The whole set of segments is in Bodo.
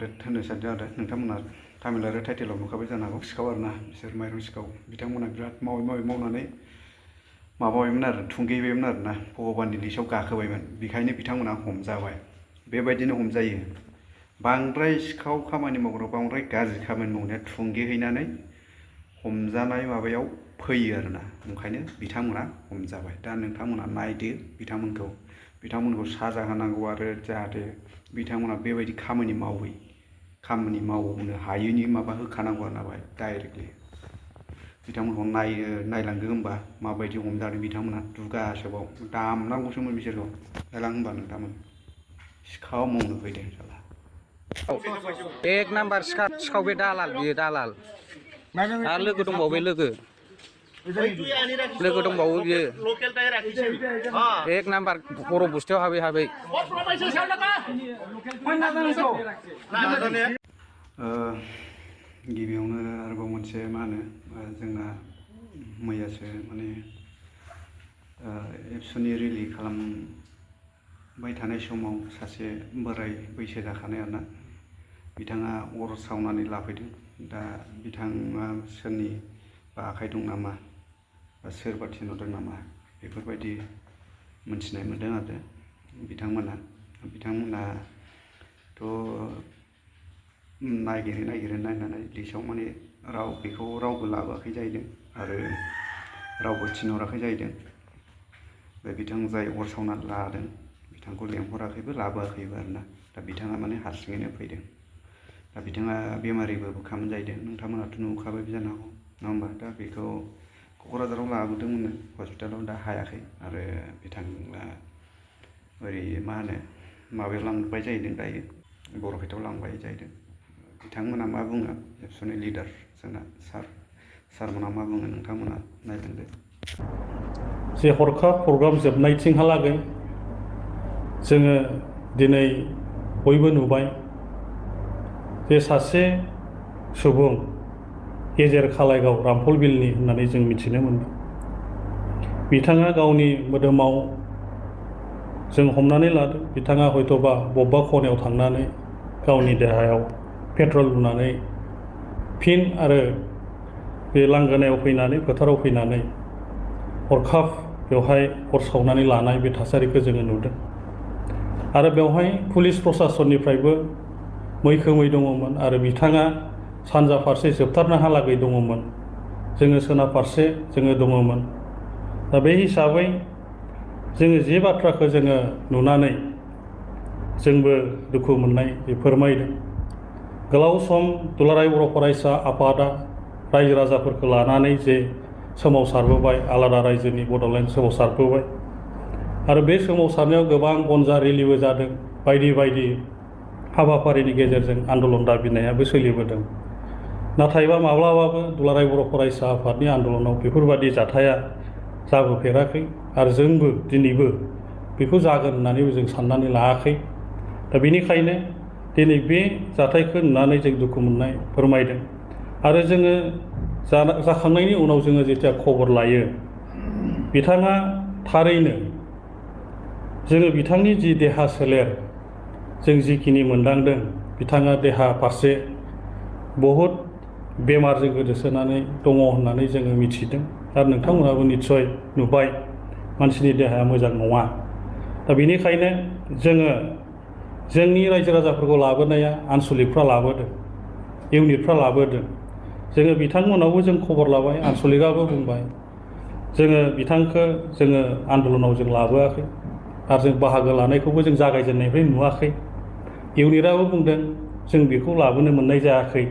आपडेट होनो सानदों आरो नोंथांमोना तामिल आरो टाइटेलाव नुखाबाय जानो हागौ सिखाव आरोना बिसोर माइरं सिखाव बिथांमोना बिराद मावनानै माबाबायमोन आरो थुंगेबायमोन आरोना भगबाननि लिस्टआव गाखोबायमोन बेखायनो बिथांमोना हमजाबाय बेबायदिनो हमजायो बांद्राय सिखाव खामानि मावग्रा बांद्राय गाज्रि खामानि मावनाया थुंगेहैनानै हमजानाय माबायाव फैयो आरोना ओंखायनो बिथांमोना हमजाबाय दा नोंथांमोना नायदो बिथांमोनखौ साजा होनांगौ आरो जाहाथे बिथांमोना बेबायदि खामानि मावनो हायैनि माबा होखानांगौ आरोना बाय डाइरेक्टलि बिथांमोनखौ नायलांदो होमबा माबायदि हमजादों बिथांमोना दुगासोबाव दामनांगौसोमोन बिसोरखौ नायलां होमबा नोंथांमोन सिखाव मावनो फैदों साला एक नाम्बार सिखाव बे दालाल बियो दालाल आरो लोगो दंबावो बे लोगो दंबावो बियो एक नाम्बार बर' बुस्थुआव हाबै गिबियावनो आरोबाव मोनसे मा होनो जोंना मैयासो माने एबसुनि रिलि खालामबाय थानाय समाव सासे बोराय बैसो जाखानाय आरोना बिथाङा अर सावनानै लाफैदों दा बिथाङा सोरनि बा आखाइ दं नामा बा सोरबा थिनहरदों नामा बेफोरबायदि मोनथिनाय मोनदों आरो बिथांमोनाथ' नागिरै नायनानै लिस्टआव माने बेखौ रावबो लाबोआखै जाहैदों आरो रावबो थिनहराखै जाहैदों बे बिथां जाय अर सावनानै लादों बिथांखौ लेंहराखैबो लाबोआखैबो आरोना दा बिथाङा माने हारसिङैनो फैदों दा बिथाङा बेमारिबो खामोन जाहैदों नोंथांमोनाथ' नुखाबाय जानो हागौ नङा होमबा दा बेखौ क'क्राझाराव लाबोदोंमोन हस्पिटालाव दा हायाखै आरो बिथाङा ओरै मा होनो माबायाव लांबाय जाहैदों दायो बरपेटायाव लांबाय जाहैदों बिथांमोना मा बुङो एबसुनि लिडार जोंना सारमोना मा बुङो नोंथांमोना नायलांदो जे हरखाब प्रग्राम जोबनायथिंहालागै जोङो दिनै बयबो नुबाय जे सासे सुबुं गेजेर खालायगाव रामफल बिलनि होननानै जों मिथिनो मोनदों बिथाङा गावनि मोदोमाव जों हमनानै लादों बिथाङा हयत'बा बबेबा खनायाव थांनानै गावनि देहायाव पेट्रल लुनानै फिन आरो बे लांगोनायाव फैनानै फोथाराव फैनानै हरखाब बेवहाय अर सावनानै लानाय बे थासारिखौ जोङो नुदों आरो बेवहाय पुलिस प्रसासननिफ्रायबो मैखोमै दङमोन आरो बिथाङा सानजा फारसे जोबथारनोहालागै दङमोन जोङो सोनाब फारसे जोङो दङमोन दा बे हिसाबै जोङो जे बाथ्राखौ जोङो नुनानै जोंबो दुखु मोननाय फोरमायदों गोलाव सम दुलाराय बर' फरायसा आफादा रायजो राजाफोरखौ लानानै जे सोमावसारबोबाय आलादा रायजोनि बड'लेण्ड सोमावसारबोबाय आरो बे सोमावसारनायाव गोबां गनजा रेलिबो जादों बायदि हाबाफारिनि गेजेरजों आन्दलन दाबिनायाबो सोलिबोदों नाथायबा माब्लाबाबो दुलाराय बर' फरायसा आफादनि आन्दलनाव बेफोरबादि जाथाया जाबोफेराखै आरो जोंबो दिनैबो बेखौ जागोन होननानैबो जों साननानै लायाखै दा बेनिखायनो दिनै बे जाथायखौ नुनानै जों दुखु मोननाय फोरमायदों आरो जोङो जाखांनायनि उनाव जोङो जेथिया खबर लायो बिथाङा थारैनो जोङो बिथांनि जि देहा सोलेर जों जिखिनि मोनदांदों बिथाङा देहा फारसे बहुद बेमारजों गोदोसोनानै दङ होननानै जोङो मिथिदों आरो नोंथांमोनाबो निस्सय नुबाय मानसिनि देहाया मोजां नङा दा बेनिखायनो जोङो जोंनि रायजो राजाफोरखौ लाबोनाया आनसलिकफ्रा लाबोदों इउनिटफ्रा लाबोदों जोङो बिथांमोनावबो जों खबर लाबाय आनसलिकआबो बुंबाय जोङो बिथांखौ जोङो आन्दलनाव जों लाबोआखै आरो जों बाहागो लानायखौबो जों जागायजेननायनिफ्राय नुवाखै इउनिटआबो बुंदों जों बेखौ लाबोनो मोननाय जायाखै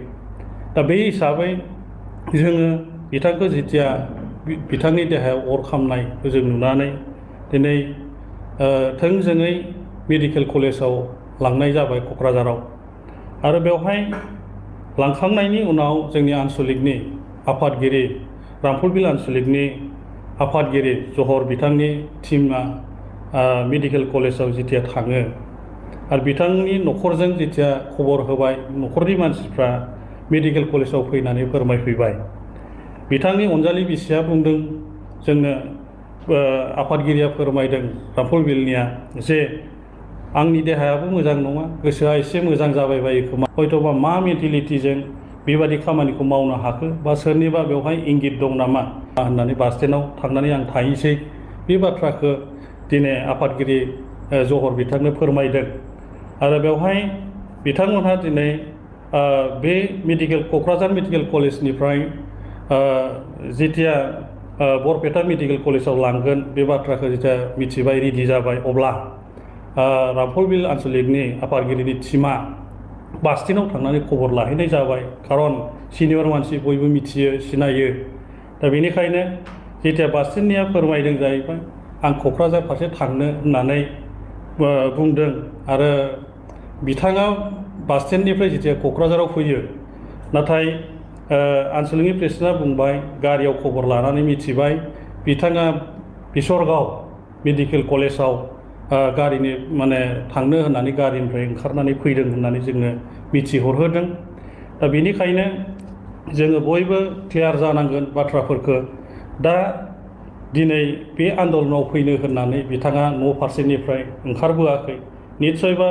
दा बे हिसाबै जोङो बिथांखौ जेथिया बिथांनि देहायाव अर खामनायखौ जों नुनानै दिनै थोंजोङै मेडिकेल कलेजाव लांनाय जाबाय क'क्राझाराव आरो बेवहाय लांखांनायनि उनाव जोंनि आनसलिकनि आफादगिरि रामफलबिल आनसलिकनि आफादगिरि जहर बिथांनि टिमा मेडिकेल कलेजाव जेथिया थाङो आरो बिथांनि न'खरजों जेथिया खबर होबाय न'खरनि मानसिफ्रा मेडिकेल कलेजाव फैनानै फोरमायफैबाय बिथांनि अनजालि बिसिया बुंदों जोंनो आफादगिरिया फोरमायदों रामफलबिलनिया जे आंनि देहायाबो मोजां नङा गोसोआ एसे मोजां जाबाय बायो खोमा हयथ'बा मा मेन्टेलिटिजों बेबादि खामानिखौ मावनो हाखो बा सोरनिबा बेवहाय इंगित दं नामा होननानै बास स्टेन्डआव थांनानै आं थाहैसै बे बाथ्राखौ दिनै आफादगिरि जहर बिथांनो फोरमायदों आरो बेवहाय बिथांमोनहा दिनै बे क'क्राझार मेडिकेल कलेजनिफ्राय जेथिया बरपेटा मेडिकेल कलेजाव लांगोन बे बाथ्राखौ जेथिया मिथिबाय रेडि जाबाय अब्ला रामफलबिल आन्सलिकनि आफादगिरिनि टिमा बास स्टेन्डआव थांनानै खबर लाहैनाय जाबाय खारन सिनियर मानसि बयबो मिथियो सिनायो दा बेनिखायनो जेथिया बास स्टेन्डनिया फोरमायदों जाहैबाय आं क'क्राझार फारसे थांनो होननानै बुंदों आरो बिथाङा बास स्टेन्डनिफ्राय जेथिया क'क्राझाराव फैयो नाथाय आन्सलिकनि प्रेसिडेन्टआ बुंबाय गारियाव खबर लानानै मिथिबाय बिथाङा बिसरगाव मेडिकेल कलेजाव गारिनि माने थांनो होननानै गारिनिफ्राय ओंखारनानै फैदों होननानै जोंनो मिथिहरहोदों दा बेनिखायनो जोङो बयबो क्लियार जानांगोन बाथ्राफोरखौ दा दिनै बे आन्दलनाव फैनो होननानै बिथाङा न' फारसेनिफ्राय ओंखारबोआखै निस्सयबा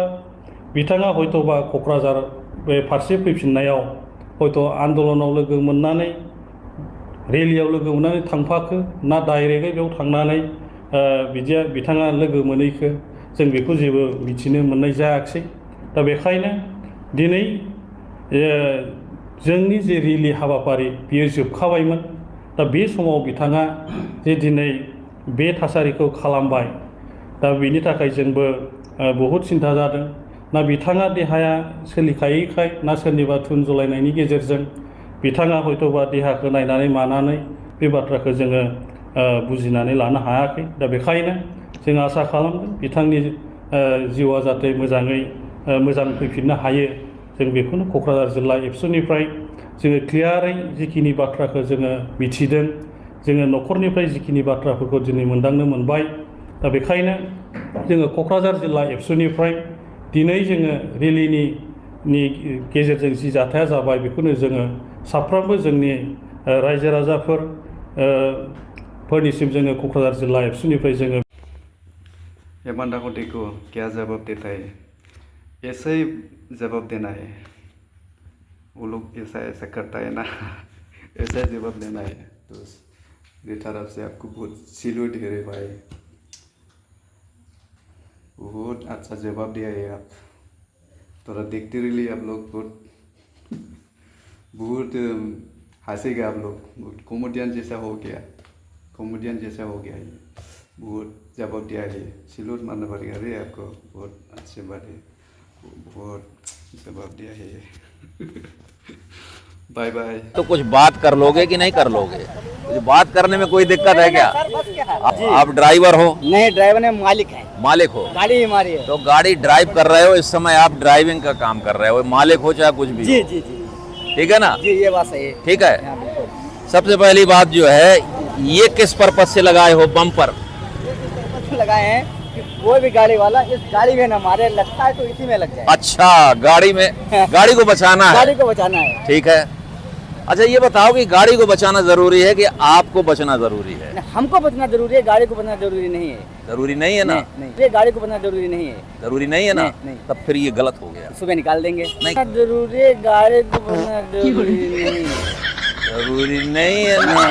बिथाङा हयथ'बा क'क्राझार बे फारसे फैफिननायाव हयथ' आन्दलनाव लोगो मोननानै रेलियाव लोगो मोननानै थांफाखो ना डाइरेक्टै बेयाव थांनानै बिदिया बिथाङा लोगो मोनैखो जों बेखौ जेबो मिथिनो मोननाय जायाखिसै दा बेखायनो दिनै जोंनि जे रेलि हाबाफारि बियो जोबखाबायमोन दा बे समाव बिथाङा जे दिनै बे थासारिखौ खालामबाय दा बेनि थाखाय जोंबो बहुद सिन्था जादों ना बिथाङा देहाया सोलिखायैखाय ना सोरनिबा थुन जलायनायनि गेजेरजों बिथाङा हयथ'बा देहाखौ नायनानै मानानै बे बाथ्राखौ जोङो बुजिनानै लानो हायाखै दा बेखायनो जों आसा खालामदों बिथांनि जिउआ जाहाथे मोजाङै मोजां फैफिननो हायो जों बेखौनो क'क्राझार जिल्ला एबसुनिफ्राय जोङो क्लियारै जिखिनि बाथ्राखौ जोङो मिथिदों जोङो न'खरनिफ्राय जिखिनि बाथ्राफोरखौ दिनै मोनदांनो मोनबाय दा बेखायनो जोङो क'क्राझार जिल्ला एबसुनिफ्राय दिनै जोङो रेलिनि गेजेरजों जि जाथाया जाबाय बेखौनो जोङो साफ्रोमबो जोंनि रायजो राजाफोर फोरनिसिम जोङो क'क्राझार जिल्ला एबसुनिफ्राय जोङो ये बंदा को देखो क्या जवाब देता है ऐसे ही जवाब देना है वो लोग ऐसा ऐसा करता है ना ऐसा जवाब देना है तो मेरी तरफ से आपको बहुत सैल्यूट है रे भाई बहुत अच्छा जवाब दिया है आप थोड़ा देखते रहिए आप लोग बहुत हंसेगा आप लोग कॉमेडियन जैसा हो गया ये बहुत जवाब दिया है सैल्यूट मारना पड़ेगा रे आपको बहुत अच्छे बात है बहुत जवाब दिया है बाय बाय तो कुछ बात कर लोगे कि नहीं कर लोगे कुछ बात करने में कोई दिक्कत है क्या आप ड्राइवर हो नहीं ड्राइवर ने मालिक हो गाड़ी हमारी है तो गाड़ी ड्राइव कर रहे हो इस समय आप ड्राइविंग का काम कर रहे हो मालिक हो चाहे कुछ भी जी हो। जी जी ठीक है ना जी ये बात सही है ठीक है हाँ, बिल्कुल। सबसे पहली बात जो है ये किस पर्पज से लगाए हो बम्पर लगाए हैं कि कोई भी गाड़ी वाला इस गाड़ी में न मारे लगता है तो इसी में लग जाए अच्छा गाड़ी में गाड़ी को बचाना है गाड़ी को बचाना है ठीक है अच्छा ये बताओ कि गाड़ी को बचाना जरूरी है कि आपको बचना जरूरी है हमको बचना जरूरी है गाड़ी को बचना जरूरी नहीं है जरूरी नहीं है ना नहीं ये गाड़ी को बचना जरूरी नहीं है जरूरी नहीं है ना नहीं। तब फिर ये गलत हो गया सुबह निकाल देंगे नहीं। जरूरी है गाड़ी को बचना जरूरी नहीं है जरूरी नहीं है ना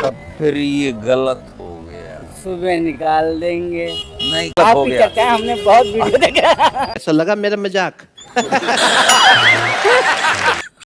तब फिर ये गलत हो गया सुबह निकाल देंगे नहीं गलत हो आपकी गया चर्चा हमने बहुत वीडियो देखा ऐसा लगा मेरा मजाक